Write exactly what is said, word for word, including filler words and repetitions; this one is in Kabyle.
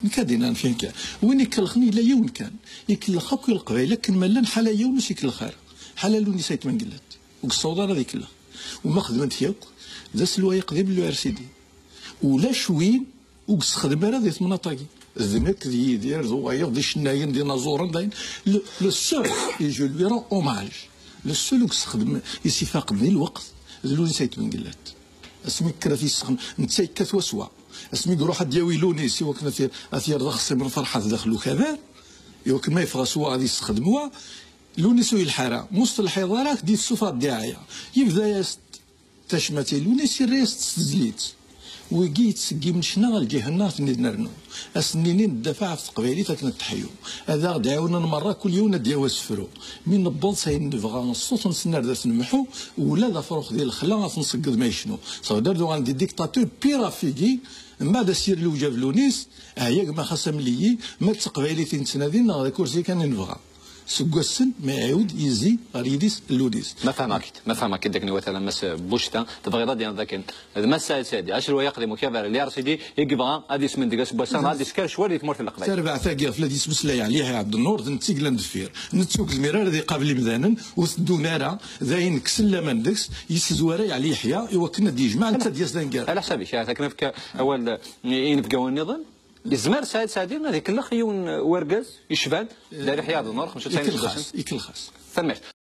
Ka din, anef kan. Win ikellxen yella yiwen kan. Ikellex akk i Leqbayel akken ma llan, ḥala yiwen ur s-ikellex ara. Ḥala Lewnis Ayt Mengellat. Ur yessaweḍ ara ad ikellex. U ma xedmen-t yakk, d aselway aqdim n l'U R C D. Ulac win ur yessexdem ara di temnaḍt-agi. D nekk, d Yidir, d wayeḍ, d icennayen, d inaẓuren, d ayen. Le, le seul, et je lui rends hommage, le seul ur yessexdem, i s-ifaqen di lweqt, d Lewnis Ayt Mengellat. Asmi yekker ad t-yessexdem, netta yekkat waswa. Asmi iruḥ ad d-yawi Lewnis i wakken ad t-, ad t-yerr d axṣim n Ferḥat daxel ukabar, i wakken ma yeffeɣ s wa ad yessexdem wa, Lewnis ur yelḥa ara. Ma ur s-telḥiḍ ara, ad k-d-yessufeɣ ddiɛaya. Yebda-yas-d tacmat i Lewnis, yerra-yas-d s tezlit. Wigi yettṣeggimen ccna ɣer lǧiha-nneɣ, ad ten-id-nernu. Ad sen-nini neddafeɛ ɣef teqbaylit akken ad teḥyu. Ad aɣ-d-ɛiwnen merra, kul yiwen ad d-yawi asefru. Mi newweḍ s ayen nebɣa, ṣṣut-nsen ar d at nemḥu, ula d afrux di lexla ad t-nṣegged ma yecnu. Saɣ-d ar d-uɣalen d idiktaturi, pire ɣef wigi, mbeɛd ad s-yerr lewjab Lewnis, ɛya gma xas amel-iyi, ma d taqbaylit i nettnadi neɣ d akursi kan i nebɣa. Seg wassen ma iɛiwed yezzi ɣer yidis Lewnis. Ma fehmeɣ-k-id, ma fehmeɣ-k-id akken iwata a Mass Bucta, tebɣiḍ ad d-tiniḍ akken d Mass Saɛid Saɛdi, aselway aqdim ukabar n l'U R C D, i yebɣa ad yesmendeg aseggas-a, ad isker ccwal di tmurt n Leqbayel. Tarbaɛt-agi ɣef la d-yettmeslay Ɛli Yeḥya Ɛebdennur, d netta i yellan deffir. Netta ur yezmir ara ad iqabel imdanen, ur teddun ara, d ayen kksen laman deg-s, yessezwar-ay Ɛli Yeḥya i wakken ad d-yejmeɛ, netta ad d-yas d aneggar. Ɛla ḥsab-ik, ahat akken nefk awal i inebgawen nniḍen, yezmer Saɛid Saɛdi ad ikellex yiwen wergaz yecban, d Ɛli Yeḥya Ɛebdennur, xemsa u tesɛin iseggasen. Ikellex-as, ikellex-as. Tanemmirt.